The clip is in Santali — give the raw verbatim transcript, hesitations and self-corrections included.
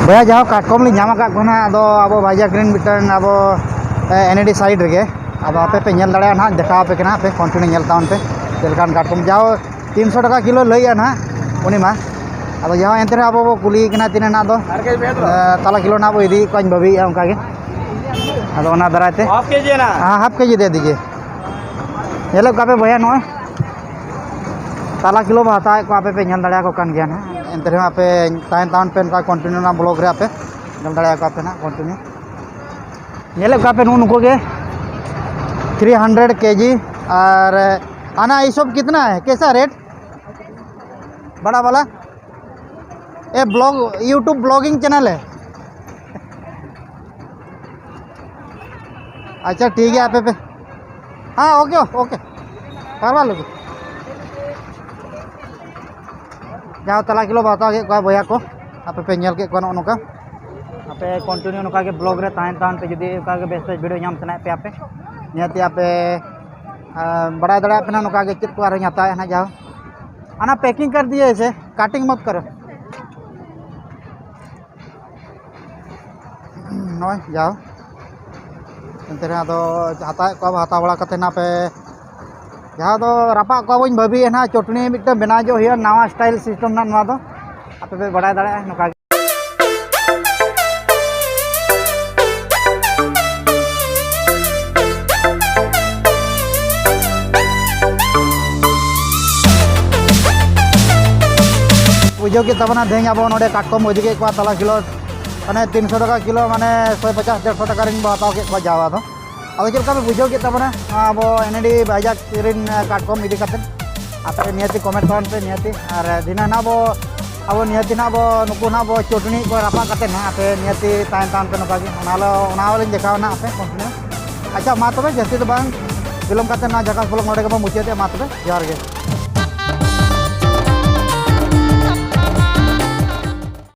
ᱵᱚᱭᱦᱟ, ᱡᱟᱦᱟᱸ ᱠᱟᱴᱠᱚᱢ ᱞᱤᱧ ᱧᱟᱢ ᱟᱠᱟᱫ ᱠᱚᱣᱟ ᱱᱟᱦᱟᱜ, ᱟᱫᱚ ᱟᱵᱚ ᱵᱷᱟᱭᱡᱟᱠ ᱨᱮᱱ ᱢᱤᱫᱴᱟᱝ ᱟᱵᱚ, ᱮ, ᱮᱱ ᱮ ᱰᱤ side ᱨᱮᱜᱮ᱾ ᱟᱫᱚ ᱟᱯᱮ ᱯᱮ ᱧᱮᱞ ᱫᱟᱲᱮᱭᱟᱜᱼᱟ ᱱᱟᱦᱟᱜ, ᱫᱮᱠᱷᱟᱣ ᱟᱯᱮ ᱠᱟᱱᱟ, ᱟᱯᱮ continue ᱧᱮᱞ ᱛᱟᱵᱚᱱ ᱯᱮ ᱪᱮᱫ ᱞᱮᱠᱟᱱ ᱠᱟᱴᱠᱚᱢ᱾ ᱡᱟᱣ ᱛᱤᱱᱥᱚ ᱴᱟᱠᱟ ᱠᱤᱞᱳ ᱞᱟᱹᱭᱮᱫᱼᱟ ᱱᱟᱦᱟᱜ ᱩᱱᱤ ᱢᱟ᱾ ᱟᱫᱚ ᱡᱟᱦᱟᱸ ᱮᱱᱛᱮ ᱨᱮᱦᱚᱸ ᱟᱵᱚ ᱵᱚ ᱠᱩᱞᱤᱭᱮ ᱠᱟᱱᱟ ᱛᱤᱱᱟᱹᱜ ᱱᱟᱦᱟᱜ ᱫᱚ, ᱮ, ᱛᱟᱞᱟ ᱠᱤᱞᱳ ᱱᱟᱦᱟᱜ ᱵᱚ ᱤᱫᱤᱭᱮᱫ ᱠᱚᱣᱟᱧ ᱵᱷᱟᱹᱵᱤᱭᱮᱫᱼᱟ ᱚᱱᱠᱟ ᱜᱮ᱾ ᱟᱫᱚ ᱚᱱᱟ ᱫᱟᱨᱟᱭ ᱛᱮ ᱦᱟᱯ ᱠᱮᱡᱤ ᱱᱟᱦᱟᱜ᱾ ᱦᱮᱸ, ᱦᱟᱯ ᱠᱮᱡᱤ ᱫᱮ ᱫᱤᱡᱤᱭᱮ᱾ ᱧᱮᱞᱮᱫ ᱠᱚᱣᱟ ᱯᱮ ᱵᱚᱭᱦᱟ, ᱱᱚᱜᱼᱚᱭ ᱛᱟᱞᱟ ᱠᱤᱞᱳ ᱵᱚ ᱦᱟᱛᱟᱣᱮᱫ ᱠᱚᱣᱟ, ᱟᱯᱮ ᱯᱮ ᱧᱮᱞ ᱫᱟᱲᱮᱭᱟᱠᱚ ᱠᱟᱱ ᱜᱮᱭᱟ ᱱᱟᱦᱟᱜ᱾ ᱮᱱᱛᱮ ᱨᱮᱦᱚᱸ ᱟᱯᱮ ᱛᱟᱦᱮᱱ ᱛᱟᱵᱚᱱ ᱯᱮ ᱱᱚᱝᱠᱟ continue ᱱᱟᱦᱟᱜ vlog ᱨᱮ ᱟᱯᱮ ᱧᱮᱞ ᱫᱟᱲᱮᱭᱟᱠᱚᱣᱟ ᱯᱮ ᱱᱟᱦᱟᱜ continue᱾ ᱧᱮᱞᱮᱫ ᱠᱚᱣᱟ ᱯᱮ ᱱᱩᱜᱼᱩ ᱱᱩᱠᱩ ᱜᱮ three hundred ᱠᱮᱡᱤ᱾ ᱟᱨ ᱟᱱᱟ ᱤᱥᱚᱵ ᱠᱤᱛᱱᱟ ᱦᱮ, ᱠᱮᱥᱟ ᱨᱮᱴ? ᱵᱟᱲᱟ ᱵᱟᱞᱟ? ᱮ, vlog, YouTube vlogging channel ᱦᱮ᱾ ᱟᱪᱪᱷᱟ, ᱴᱷᱤᱠ ᱜᱮᱭᱟ, ᱟᱯᱮ ᱯᱮ, ᱦᱮᱸ, OK, OK, ᱯᱟᱨᱣᱟ ᱞᱟᱹᱜᱤᱫ᱾ ᱡᱟᱦᱟᱸ ᱛᱟᱞᱟ ᱠᱤᱞᱳ ᱵᱚ ᱦᱟᱛᱟᱣ ᱠᱮᱫ ᱠᱚᱣᱟ ᱵᱚᱭᱦᱟ ᱠᱚ, ᱟᱯᱮ ᱯᱮ ᱧᱮᱞ ᱠᱮᱫ ᱠᱚᱣᱟ ᱱᱚᱜᱼᱚ ᱱᱚᱝᱠᱟ᱾ ᱟᱯᱮ continue ᱱᱚᱝᱠᱟ ᱜᱮ vlog ᱨᱮ ᱛᱟᱦᱮᱱ ᱛᱟᱦᱮᱱ ᱯᱮ, ᱡᱩᱫᱤ ᱚᱱᱠᱟ ᱜᱮ ᱵᱮᱥ ᱵᱮᱥ video ᱧᱟᱢ ᱥᱟᱱᱟᱭᱮᱫ ᱯᱮᱭᱟ ᱯᱮ, ᱱᱤᱦᱟᱹᱛ ᱟᱯᱮ, ᱟᱨ ᱵᱟᱲᱟᱭ ᱫᱟᱲᱮᱭᱟᱜ ᱯᱮ ᱱᱟᱦᱟᱜ ᱱᱚᱝᱠᱟ ᱜᱮ ᱪᱮᱫ ᱠᱚ ᱟᱨᱦᱚᱸᱧ ᱦᱟᱛᱟᱣᱮᱫ ᱱᱟᱦᱟᱜ ᱡᱟᱦᱟᱸ᱾ ᱟᱱᱟ packing ᱠᱟᱨ ᱫᱤᱭᱮ ᱥᱮ, cutting ᱢᱚᱛ ᱠᱟᱨᱚ᱾ ᱱᱚᱜᱼᱚᱭ ᱡᱟᱣ ᱮᱱᱛᱮ ᱨᱮᱦᱚᱸ ᱟᱫᱚ ᱦᱟᱛᱟᱣᱮᱫ ᱠᱚᱣᱟ ᱵᱚ, ᱦᱟᱛᱟᱣ ᱵᱟᱲᱟ ᱠᱟᱛᱮ ᱱᱟᱜ ᱯᱮ ᱡᱟᱦᱟᱸ ᱫᱚ ᱨᱟᱯᱟᱜ ᱠᱚᱣᱟ ᱵᱚᱱ ᱵᱷᱟᱹᱵᱤᱭᱮᱫ ᱱᱟᱦᱟᱜ, ᱪᱚᱴᱱᱤ ᱢᱤᱫᱴᱟᱝ ᱵᱮᱱᱟᱣ ᱧᱚᱜ ᱦᱩᱭᱩᱜᱼᱟ, ᱱᱟᱣᱟ style system ᱱᱟᱜ ᱱᱚᱣᱟ ᱫᱚ, ᱟᱯᱮ ᱯᱮ ᱵᱟᱲᱟᱭ ᱫᱟᱲᱮᱭᱟᱜᱼᱟ ᱱᱚᱝᱠᱟ ᱜᱮ᱾ ᱵᱩᱡᱷᱟᱹᱣ ᱠᱮᱫ ᱛᱟᱵᱚᱱᱟ, ᱛᱮᱦᱮᱧ ᱟᱵᱚ ᱱᱚᱰᱮ ᱠᱟᱴᱠᱚᱢ ᱵᱚ ᱤᱫᱤ ᱠᱮᱫ ᱠᱚᱣᱟ ᱛᱟᱞᱟ ᱠᱤᱞᱳ, ᱢᱟᱱᱮ ᱛᱤᱱᱥᱚ ᱴᱟᱠᱟ ᱠᱤᱞᱳ, ᱢᱟᱱᱮ ᱥᱚᱭ ᱯᱚᱪᱟᱥ ᱰᱮᱲᱥᱚ ᱴᱟᱠᱟ ᱨᱮᱱ ᱵᱚ ᱦᱟᱛᱟᱣ ᱠᱮᱫ ᱠᱚᱣᱟ ᱡᱟᱣᱟ ᱫᱚ᱾ ᱟᱫᱚ ᱪᱮᱫ ᱞᱮᱠᱟ ᱯᱮ ᱵᱩᱡᱷᱟᱹᱣ ᱠᱮᱫ ᱛᱟᱵᱚᱱᱟ ᱟᱵᱚ ᱮᱱ ᱮ ᱰᱤ ᱵᱟᱭᱡᱟᱠ ᱨᱮᱱ ᱠᱟᱴᱠᱚᱢ ᱤᱫᱤ ᱠᱟᱛᱮ? ᱟᱯᱮ ᱱᱤᱦᱟᱹᱛᱤ comment ᱛᱟᱵᱚᱱ ᱯᱮ ᱱᱤᱦᱟᱹᱛᱤ, ᱟᱨ ᱫᱷᱤᱱᱟᱹᱝ ᱱᱟᱜ ᱵᱚ, ᱟᱵᱚ ᱱᱤᱦᱟᱹᱛᱤ ᱱᱟᱜ ᱵᱚ ᱱᱩᱠᱩ ᱱᱟᱜ ᱵᱚ ᱪᱚᱴᱱᱤ ᱠᱚ ᱨᱟᱯᱟᱜ ᱠᱟᱛᱮ ᱱᱟᱜ ᱟᱯᱮ ᱱᱤᱦᱟᱹᱛᱤ ᱛᱟᱦᱮᱱ ᱛᱟᱵᱚᱱ ᱯᱮ ᱱᱚᱝᱠᱟ ᱜᱮ, ᱚᱱᱟ ᱦᱚᱸ, ᱚᱱᱟ ᱦᱚᱸᱞᱤᱧ ᱫᱮᱠᱷᱟᱣᱟ ᱱᱟᱜ ᱟᱯᱮ continue᱾ ᱟᱪᱪᱷᱟ, ᱢᱟ ᱛᱚᱵᱮ ᱡᱟᱹᱥᱛᱤ ᱫᱚ ᱵᱟᱝ ᱵᱤᱞᱚᱢ ᱠᱟᱛᱮ ᱱᱚᱣᱟ ᱡᱷᱟᱠᱟᱥ vlog ᱱᱚᱰᱮ ᱜᱮᱵᱚᱱ ᱢᱩᱪᱟᱹᱫᱮᱜᱼᱟ᱾ ᱢᱟ ᱛᱚᱵᱮ ᱡᱚᱦᱟᱨ ᱜᱮ᱾